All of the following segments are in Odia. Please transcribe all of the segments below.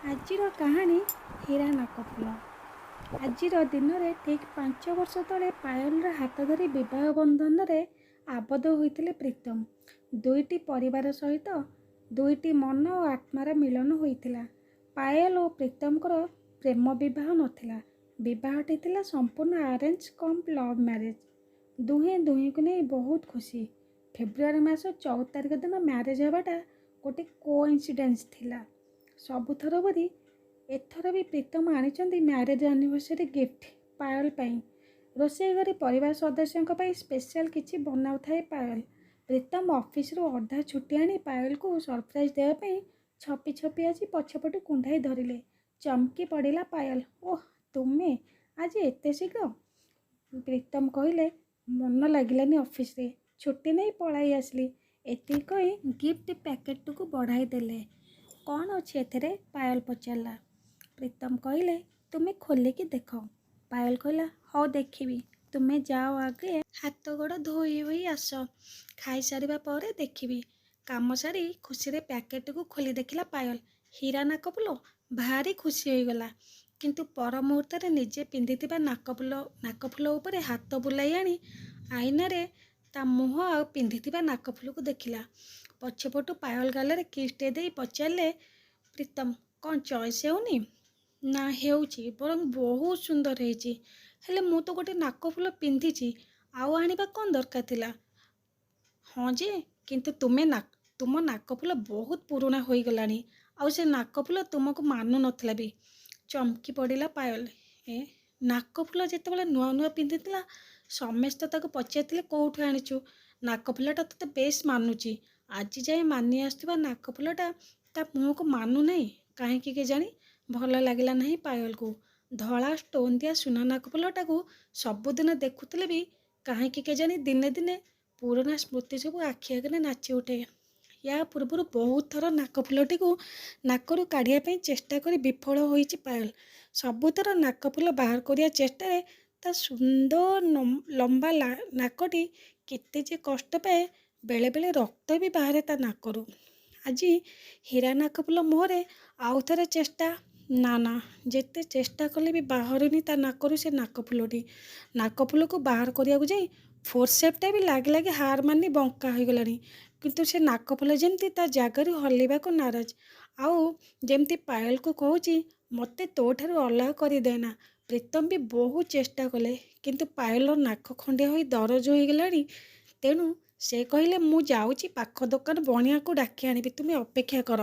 ଆଜିର କାହାଣୀ ହୀରା ନାକଫୁଲ। ଆଜିର ଦିନରେ ଠିକ୍ 5 ବର୍ଷ ତଳେ ପାୟଲର ହାତ ଧରି ବିବାହ ବନ୍ଧନରେ ଆବଦ୍ଧ ହୋଇଥିଲେ ପ୍ରୀତମ। ଦୁଇଟି ପରିବାର ସହିତ ଦୁଇଟି ମନ ଓ ଆତ୍ମାର ମିଳନ ହୋଇଥିଲା। ପାୟଲ ଓ ପ୍ରୀତମଙ୍କର ପ୍ରେମ ବିବାହ ନଥିଲା। ବିବାହଟି ଥିଲା ସମ୍ପୂର୍ଣ୍ଣ ଆରେଞ୍ଜ କମ୍ ଲଭ୍ ମ୍ୟାରେଜ୍। ଦୁହେଁ ଦୁହିଁଙ୍କୁ ନେଇ ବହୁତ ଖୁସି। ଫେବୃଆରୀ ମାସ 14 ତାରିଖ ଦିନ ମ୍ୟାରେଜ୍ ହେବାଟା ଗୋଟେ କୋଇନ୍ସିଡେନ୍ସ ଥିଲା। ସବୁଥର ପରି ଏଥର ବି ପ୍ରୀତମ ଆଣିଛନ୍ତି ମ୍ୟାରେଜ୍ ଆନିଭର୍ସରୀ ଗିଫ୍ଟ ପାୟଲ ପାଇଁ। ରୋଷେଇ ଘରେ ପରିବାର ସଦସ୍ୟଙ୍କ ପାଇଁ ସ୍ପେଶାଲ୍ କିଛି ବନାଉଥାଏ ପାୟଲ। ପ୍ରୀତମ ଅଫିସରୁ ଅଧା ଛୁଟି ଆଣି ପାୟଲକୁ ସରପ୍ରାଇଜ୍ ଦେବା ପାଇଁ ଛପି ଛପି ଆସି ପଛପଟୁ କୁଣ୍ଢାଇ ଧରିଲେ। ଚମକି ପଡ଼ିଲା ପାୟଲ। ଓଃ, ତୁମେ ଆଜି ଏତେ ଶୀଘ୍ର? ପ୍ରୀତମ କହିଲେ, ମନ ଲାଗିଲାନି ଅଫିସରେ, ଛୁଟି ନେଇ ପଳାଇ ଆସିଲି। ଏତିକି କହି ଗିଫ୍ଟ ପ୍ୟାକେଟଟିକୁ ବଢ଼ାଇ ଦେଲେ। କ'ଣ ଅଛି ଏଥିରେ? ପାୟଲ ପଚାରିଲା। ପ୍ରୀତମ କହିଲେ, ତୁମେ ଖୋଲିକି ଦେଖ। ପାୟଲ କହିଲା, ହଉ ଦେଖିବି, ତୁମେ ଯାଅ ଆଗେ ହାତ ଗୋଡ଼ ଧୋଇ ହୋଇ ଆସ, ଖାଇସାରିବା ପରେ ଦେଖିବି। କାମ ସାରି ଖୁସିରେ ପ୍ୟାକେଟକୁ ଖୋଲି ଦେଖିଲା ପାୟଲ। ହୀରା ନାକଫୁଲ। ଭାରି ଖୁସି ହୋଇଗଲା। କିନ୍ତୁ ପର ମୁହୂର୍ତ୍ତରେ ନିଜେ ପିନ୍ଧିଥିବା ନାକଫୁଲ ଉପରେ ହାତ ବୁଲାଇ ଆଣି ଆଇନାରେ ତା ମୁହଁ ଆଉ ପିନ୍ଧିଥିବା ନାକଫୁଲକୁ ଦେଖିଲା। ପଛପଟୁ ପାୟଲ ଗାଲରେ କିସ୍ଟିଏ ଦେଇ ପଚାରିଲେ ପ୍ରୀତମ, କ'ଣ ଚଏସ୍ ହେଉନି? ନା, ହେଉଛି, ବରଂ ବହୁତ ସୁନ୍ଦର ହେଇଛି। ହେଲେ ମୁଁ ତ ଗୋଟେ ନାକଫୁଲ ପିନ୍ଧିଛି, ଆଉ ଆଣିବା କ'ଣ ଦରକାର ଥିଲା? ହଁ ଯେ, କିନ୍ତୁ ତୁମ ନାକଫୁଲ ବହୁତ ପୁରୁଣା ହୋଇଗଲାଣି, ଆଉ ସେ ନାକଫୁଲ ତୁମକୁ ମାନୁନଥିଲା ବି। ଚମକି ପଡ଼ିଲା ପାୟଲ। ଏ ନାକଫୁଲ ଯେତେବେଳେ ନୂଆ ନୂଆ ପିନ୍ଧିଥିଲା ସମସ୍ତେ ତାକୁ ପଚାରିଥିଲେ, କେଉଁଠୁ ଆଣିଛୁ, ନାକଫୁଲଟା ତୋତେ ବେଶ ମାନୁଛି। ଆଜି ଯାଏଁ ମାନି ଆସୁଥିବା ନାକଫୁଲଟା ତା ମୁହଁକୁ ମାନୁନାହିଁ କାହିଁକି କେଜାଣି? ଭଲ ଲାଗିଲା ନାହିଁ ପାୟଲକୁ। ଧଳା ଷ୍ଟୋନ୍ ଦିଆ ସୁନା ନାକଫୁଲଟାକୁ ସବୁଦିନ ଦେଖୁଥିଲେ ବି କାହିଁକି କେଜାଣି ଦିନେ ଦିନେ ପୁରୁଣା ସ୍ମୃତି ସବୁ ଆଖି ଆଗରେ ନାଚି ଉଠେ। ୟା ପୂର୍ବରୁ ବହୁତ ଥର ନାକଫୁଲଟିକୁ ନାକରୁ କାଢ଼ିବା ପାଇଁ ଚେଷ୍ଟା କରି ବିଫଳ ହୋଇଛି ପାୟଲ। ସବୁଥର ନାକଫୁଲ ବାହାର କରିବା ଚେଷ୍ଟାରେ ତା ସୁନ୍ଦର ଲମ୍ବା ନାକଟି କେତେ ଯେ କଷ୍ଟ ପାଏ, ବେଳେବେଳେ ରକ୍ତ ବି ବାହାରେ ତା ନାକରୁ। ଆଜି ହୀରା ନାକଫୁଲ ମୁହଁରେ ଆଉ ଥରେ ଚେଷ୍ଟା। ନା ନା, ଯେତେ ଚେଷ୍ଟା କଲେ ବି ବାହାରୁନି ତା ନାକରୁ ସେ ନାକଫୁଲଟି। ନାକଫୁଲକୁ ବାହାର କରିବାକୁ ଯାଇ ଫୋର୍ସେପ୍ଟା ବି ଲାଗି ଲାଗି ହାର ମାନି ବଙ୍କା ହୋଇଗଲାଣି, କିନ୍ତୁ ସେ ନାକଫୁଲ ଯେମିତି ତା ଜାଗାରୁ ହଲିବାକୁ ନାରାଜ। ଆଉ ଯେମିତି ପାୟଲକୁ କହୁଛି, ମୋତେ ତୋଠାରୁ ଅଲଗା କରିଦେନା। ପ୍ରୀତମ ବି ବହୁତ ଚେଷ୍ଟା କଲେ, କିନ୍ତୁ ପାୟଲର ନାକ ଖଣ୍ଡିଆ ହୋଇ ଦରଜ ହୋଇଗଲାଣି। ତେଣୁ ସେ କହିଲେ, ମୁଁ ଯାଉଛି ପାଖ ଦୋକାନ ବଣିଆକୁ ଡାକି ଆଣିବି, ତୁମେ ଅପେକ୍ଷା କର।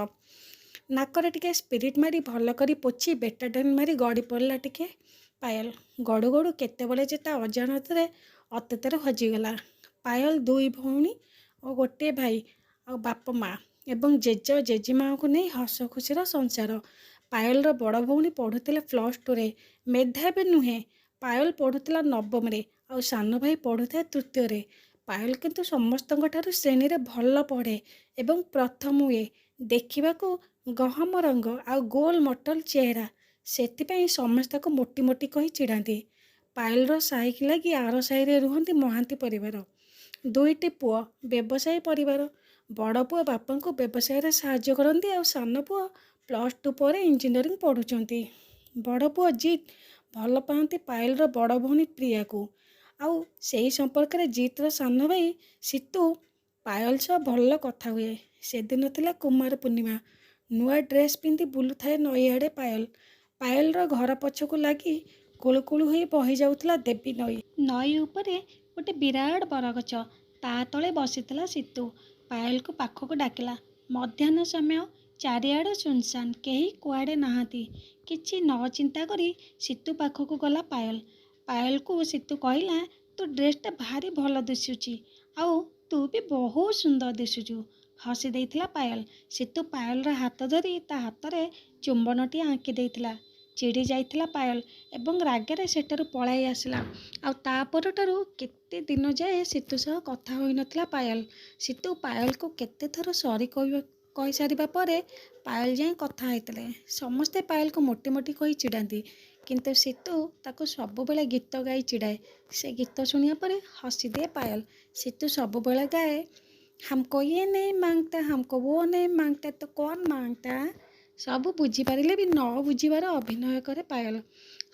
ନାକରେ ଟିକେ ସ୍ପିରିଟ୍ ମାରି ଭଲ କରି ପୋଛି ବେଟାଡିନ୍ ମାରି ଗଡ଼ି ପଡ଼ିଲା ଟିକେ ପାୟଲ। ଗଡ଼ୁ ଗଡ଼ୁ କେତେବେଳେ ଯେ ତା ଅଜାଣତରେ ଅତୀତରେ ହଜିଗଲା। ପାୟଲ 2 ଭଉଣୀ ଓ ଗୋଟିଏ ଭାଇ ଆଉ ବାପ ମା ଏବଂ ଜେଜ ଜେଜେମାଙ୍କୁ ନେଇ ହସ ଖୁସିର ସଂସାର। ପାୟଲର ବଡ଼ ଭଉଣୀ ପଢ଼ୁଥିଲେ +2ରେ, ମେଧାବୀ ନୁହେଁ। ପାୟଲ ପଢ଼ୁଥିଲା ନବମରେ ଆଉ ସାନ ଭାଇ ପଢ଼ୁଥାଏ ତୃତୀୟରେ। ପାୟଲ କିନ୍ତୁ ସମସ୍ତଙ୍କ ଠାରୁ ଶ୍ରେଣୀରେ ଭଲ ପଢ଼େ ଏବଂ ପ୍ରଥମ ହୁଏ। ଦେଖିବାକୁ ଗହମ ରଙ୍ଗ ଆଉ ଗୋଲ ମଟଲ ଚେହେରା, ସେଥିପାଇଁ ସମସ୍ତେ ତାକୁ ମୋଟି ମୋଟି କହି ଚିଡ଼ାନ୍ତି। ପାୟଲର ସାହିକି ଲାଗି ଆର ସାହିରେ ରୁହନ୍ତି ମହାନ୍ତି ପରିବାର। 2ଟି ପୁଅ, ବ୍ୟବସାୟୀ ପରିବାର। ବଡ଼ ପୁଅ ବାପାଙ୍କୁ ବ୍ୟବସାୟରେ ସାହାଯ୍ୟ କରନ୍ତି ଆଉ ସାନ ପୁଅ +2 ପରେ ଇଞ୍ଜିନିୟରିଂ ପଢ଼ୁଛନ୍ତି। ବଡ଼ ପୁଅ ଜିତ୍ ଭଲ ପାଆନ୍ତି ପାୟଲର ବଡ଼ ଭଉଣୀ ପ୍ରିୟାକୁ। ଆଉ ସେଇ ସମ୍ପର୍କରେ ଜିତ୍ର ସାନ ଭାଇ ସିତୁ ପାୟଲ ସହ ଭଲ କଥା ହୁଏ। ସେଦିନ ଥିଲା କୁମାର ପୂର୍ଣ୍ଣିମା। ନୂଆ ଡ୍ରେସ୍ ପିନ୍ଧି ବୁଲୁଥାଏ ନଈଆଡ଼େ ପାୟଲ। ପାୟଲର ଘର ପଛକୁ ଲାଗି କୁଳୁକୁଳୁ ହୋଇ ବହି ଯାଉଥିଲା ଦେବୀ ନଈ। ନଈ ଉପରେ ଗୋଟେ ବିରାଟ ବରଗଛ, ତା ତଳେ ବସିଥିଲା ସିତୁ। ପାୟଲକୁ ପାଖକୁ ଡାକିଲା। ମଧ୍ୟାହ୍ନ ସମୟ, ଚାରିଆଡ଼ ଶୂନଶାନ, କେହି କୁଆଡ଼େ ନାହାନ୍ତି। କିଛି ନ ଚିନ୍ତା କରି ସିତୁ ପାଖକୁ ଗଲା ପାୟଲ। ପାୟଲକୁ ସିତୁ କହିଲା, ତୋ ଡ୍ରେସ୍ଟା ଭାରି ଭଲ ଦିଶୁଛି, ଆଉ ତୁ ବି ବହୁତ ସୁନ୍ଦର ଦିଶୁଛୁ। ହସି ଦେଇଥିଲା ପାୟଲ। ସିତୁ ପାୟଲର ହାତ ଧରି ତା ହାତରେ ଚୁମ୍ବନଟିଏ ଆଙ୍କି ଦେଇଥିଲା। ଚିଡ଼ି ଯାଇଥିଲା ପାୟଲ ଏବଂ ରାଗରେ ସେଠାରୁ ପଳାଇ ଆସିଲା। ଆଉ ତା ପରଠାରୁ କେତେ ଦିନ ଯାଏ ସିତୁ ସହ କଥା ହୋଇନଥିଲା ପାୟଲ। ସିତୁ ପାୟଲକୁ କେତେ ଥର ସରି କହିସାରିବା ପରେ ପାୟଲ ଯାଇ କଥା ହେଇଥିଲେ। ସମସ୍ତେ ପାୟଲକୁ ମୋଟି ମୋଟି କହି ଚିଡ଼ାନ୍ତି, କିନ୍ତୁ ସିତୁ ତାକୁ ସବୁବେଳେ ଗୀତ ଗାଇ ଚିଡ଼ାଏ। ସେ ଗୀତ ଶୁଣିବା ପରେ ହସିଦିଏ ପାୟଲ। ସିତୁ ସବୁବେଳେ ଗାଏ, हमको ये नहीं मांगता, हमको वो नहीं मांगता, तो कौन मांगता। ସବୁ ବୁଝିପାରିଲେ ବି ନ ବୁଝିବାର ଅଭିନୟ କରେ ପାୟଲ।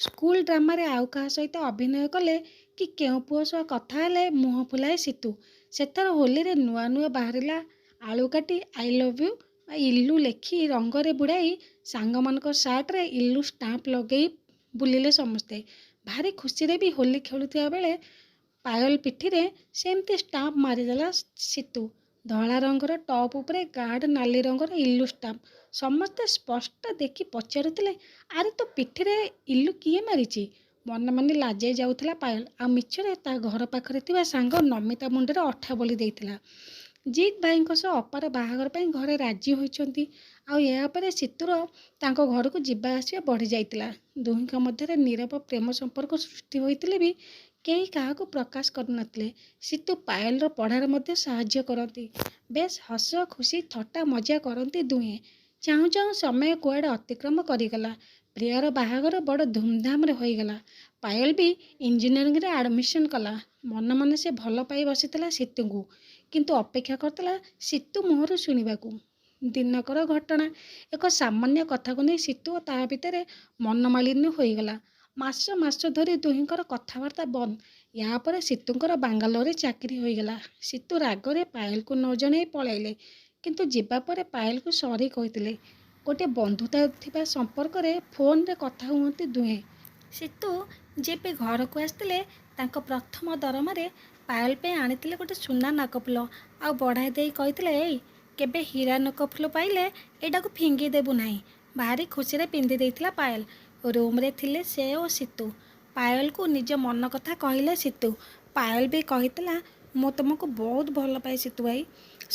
ସ୍କୁଲ ଡ୍ରାମାରେ ଆଉ କାହା ସହିତ ଅଭିନୟ କଲେ କି କେଉଁ ପୁଅ ସହ କଥା ହେଲେ ମୁହଁ ଫୁଲାଏ ସିତୁ। ସେଥର ହୋଲିରେ ନୂଆ ନୂଆ ବାହାରିଲା ଆଳୁ କାଟି I love you ବା ଇଲୁ ଲେଖି ରଙ୍ଗରେ ବୁଡ଼ାଇ ସାଙ୍ଗମାନଙ୍କ ସାର୍ଟରେ ଇଲୁ ଷ୍ଟାମ୍ପ ଲଗେଇ ବୁଲିଲେ ସମସ୍ତେ। ଭାରି ଖୁସିରେ ବି ହୋଲି ଖେଳୁଥିବା ବେଳେ ପାୟଲ ପିଠିରେ ସେମିତି ଷ୍ଟାମ୍ପ ମାରିଦେଲା ସିତୁ। ଧଳା ରଙ୍ଗର ଟପ୍ ଉପରେ ଗାଢ଼ ନାଲି ରଙ୍ଗର ଇଲୁ ଷ୍ଟାମ୍ପ। ସମସ୍ତେ ସ୍ପଷ୍ଟ ଦେଖି ପଚାରୁଥିଲେ, ଆରେ ତୋ ପିଠିରେ ଇଲୁ କିଏ ମାରିଛି? ମନେ ମନେ ଲାଜେଇ ଯାଉଥିଲା ପାୟଲ। ଆଉ ମିଛରେ ତା ଘର ପାଖରେ ଥିବା ସାଙ୍ଗ ନମିତା ମୁଣ୍ଡରେ ଅଠା ବୋଳି ଦେଇଥିଲା। ଜିତ୍ ଭାଇଙ୍କ ସହ ଅପାର ବାହାଘର ପାଇଁ ଘରେ ରାଜି ହୋଇଛନ୍ତି। ଆଉ ଏହାପରେ ସିତୁର ତାଙ୍କ ଘରକୁ ଯିବା ଆସିବା ବଢ଼ିଯାଇଥିଲା। ଦୁହିଁଙ୍କ ମଧ୍ୟରେ ନୀରବ ପ୍ରେମ ସମ୍ପର୍କ ସୃଷ୍ଟି ହୋଇଥିଲେ ବି କେହି କାହାକୁ ପ୍ରକାଶ କରୁନଥିଲେ। ସିତୁ ପାୟଲର ପଢ଼ାରେ ମଧ୍ୟ ସାହାଯ୍ୟ କରନ୍ତି। ବେଶ୍ ହସ ଖୁସି ଥଟ୍ଟା ମଜା କରନ୍ତି ଦୁହେଁ। ଚାହୁଁ ଚାହୁଁ ସମୟ କୁଆଡ଼େ ଅତିକ୍ରମ କରିଗଲା। ପ୍ରିୟାର ବାହାଘର ବଡ଼ ଧୁମ୍ଧାମ୍ରେ ହୋଇଗଲା। ପାୟଲ ବି ଇଞ୍ଜିନିୟରିଂରେ ଆଡ଼ମିସନ୍ କଲା। ମନେ ମନେ ସେ ଭଲ ପାଇ ବସିଥିଲା ସିତୁଙ୍କୁ, କିନ୍ତୁ ଅପେକ୍ଷା କରିଥିଲା ସିତୁ ମୁହଁରୁ ଶୁଣିବାକୁ। ଦିନକର ଘଟଣା, ଏକ ସାମାନ୍ୟ କଥାକୁ ନେଇ ସିତୁ ଓ ତା ଭିତରେ ମନୋମାଳିନ୍ୟ ହୋଇଗଲା। ମାସ ମାସ ଧରି ଦୁହିଁଙ୍କର କଥାବାର୍ତ୍ତା ବନ୍ଦ। ୟା ପରେ ସିତୁଙ୍କର ବାଙ୍ଗାଲୋରରେ ଚାକିରି ହୋଇଗଲା। ସିତୁ ରାଗରେ ପାୟଲକୁ ନ ଜଣାଇ ପଳାଇଲେ। କିନ୍ତୁ ଯିବା ପରେ ପାୟଲକୁ ସରି କହିଥିଲେ। ଗୋଟିଏ ବନ୍ଧୁତା ଥିବା ସମ୍ପର୍କରେ ଫୋନ୍ରେ କଥା ହୁଅନ୍ତି ଦୁହେଁ। ସିତୁ ଯେବେ ଘରକୁ ଆସିଥିଲେ, ତାଙ୍କ ପ୍ରଥମ ଦରମାରେ ପାୟଲ ପାଇଁ ଆଣିଥିଲେ ଗୋଟେ ସୁନା ନାକଫୁଲ। ଆଉ ବଢ଼ାଇ ଦେଇ କହିଥିଲେ, ଏଇ, କେବେ ହୀରା ନାକଫୁଲ ପାଇଲେ ଏଇଟାକୁ ଫିଙ୍ଗି ଦେବୁ ନାହିଁ। ଭାରି ଖୁସିରେ ପିନ୍ଧି ଦେଇଥିଲା ପାୟଲ। ରୁମ୍ରେ ଥିଲେ ସେ ଓ ସିତୁ। ପାୟଲକୁ ନିଜ ମନ କଥା କହିଲେ ସିତୁ। ପାୟଲ ବି କହିଥିଲା, ମୁଁ ତୁମକୁ ବହୁତ ଭଲ ପାଏ ସିତୁ ଭାଇ।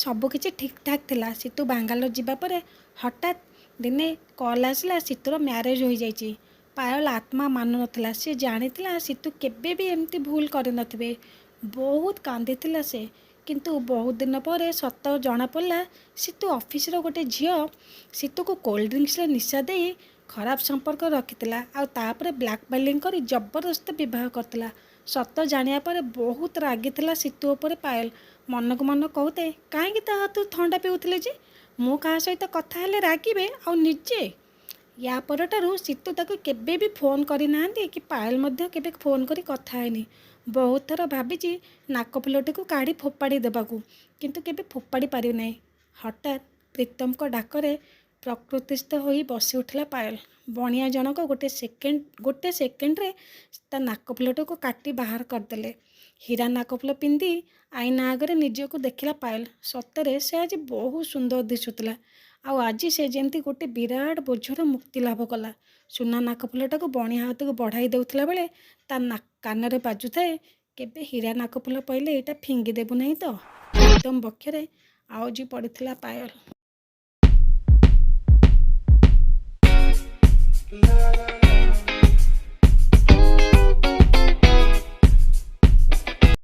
ସବୁକିଛି ଠିକ୍ଠାକ୍ ଥିଲା। ସିତୁ ବାଙ୍ଗାଲୋର ଯିବା ପରେ ହଠାତ୍ ଦିନେ କଲ୍ ଆସିଲା, ସିତୁର ମ୍ୟାରେଜ୍ ହୋଇଯାଇଛି। ପାୟଲ ଆତ୍ମା ମାନୁନଥିଲା। ସେ ଜାଣିଥିଲା ସିତୁ କେବେ ବି ଏମିତି ଭୁଲ କରିନଥିବେ। ବହୁତ କାନ୍ଦିଥିଲା ସେ। କିନ୍ତୁ ବହୁତ ଦିନ ପରେ ସତ ଜଣାପଡ଼ିଲା, ସିତୁ ଅଫିସର ଗୋଟେ ଝିଅ ସିତୁକୁ କୋଲ୍ଡ ଡ୍ରିଙ୍କସରେ ନିଶା ଦେଇ ଖରାପ ସମ୍ପର୍କ ରଖିଥିଲା, ଆଉ ତାପରେ ବ୍ଲାକମେଲିଂ କରି ଜବରଦସ୍ତ ବିବାହ କରିଥିଲା। ସତ ଜାଣିବା ପରେ ବହୁତ ରାଗିଥିଲା ସିତୁ ଉପରେ ପାୟଲ। ମନକୁ ମନ କହୁଥାଏ, କାହିଁକି ତା ହାତରୁ ଥଣ୍ଡା ପିଉଥିଲେ ଯେ? ମୁଁ କାହା ସହିତ କଥା ହେଲେ ରାଗିବେ, ଆଉ ନିଜେ। ୟା ପରଠାରୁ ସିତୁ ତାକୁ କେବେ ବି ଫୋନ୍ କରିନାହାନ୍ତି କି ପାୟଲ ମଧ୍ୟ କେବେ ଫୋନ୍ କରି କଥା ହେଇନି। ବହୁତ ଥର ଭାବିଛି ନାକଫୁଲଟିକୁ କାଢ଼ି ଫୋପାଡ଼ି ଦେବାକୁ, କିନ୍ତୁ କେବେ ଫୋପାଡ଼ି ପାରିନାହିଁ। ହଠାତ୍ ପ୍ରୀତମଙ୍କ ଡାକରେ ପ୍ରକୃତିସ୍ଥ ହୋଇ ବସି ଉଠିଲା ପାୟଲ। ବଣିଆ ଜଣକ ଗୋଟେ ସେକେଣ୍ଡରେ ତା ନାକଫୁଲଟିକୁ କାଟି ବାହାର କରିଦେଲେ। ହୀରା ନାକଫୁଲ ପିନ୍ଧି ଆଇନା ଆଗରେ ନିଜକୁ ଦେଖିଲା ପାୟଲ। ସତରେ ସେ ଆଜି ବହୁତ ସୁନ୍ଦର ଦିଶୁଥିଲା। ଆଉ ଆଜି ସେ ଯେମିତି ଗୋଟେ ବିରାଟ ବୋଝର ମୁକ୍ତି ଲାଭ କଲା। ସୁନା ନାକଫୁଲଟାକୁ ବଣିଆ ହାତକୁ ବଢ଼ାଇ ଦେଉଥିଲା ବେଳେ ତା କାନରେ ବାଜୁଥାଏ, କେବେ ହୀରା ନାକଫୁଲ ପାଇଲେ ଏଇଟା ଫିଙ୍ଗି ଦେବୁ ନାହିଁ ତ? ପ୍ରୀତମ ବକ୍ଷରେ ଆଉଜି ପଡ଼ିଥିଲା ପାୟଲ।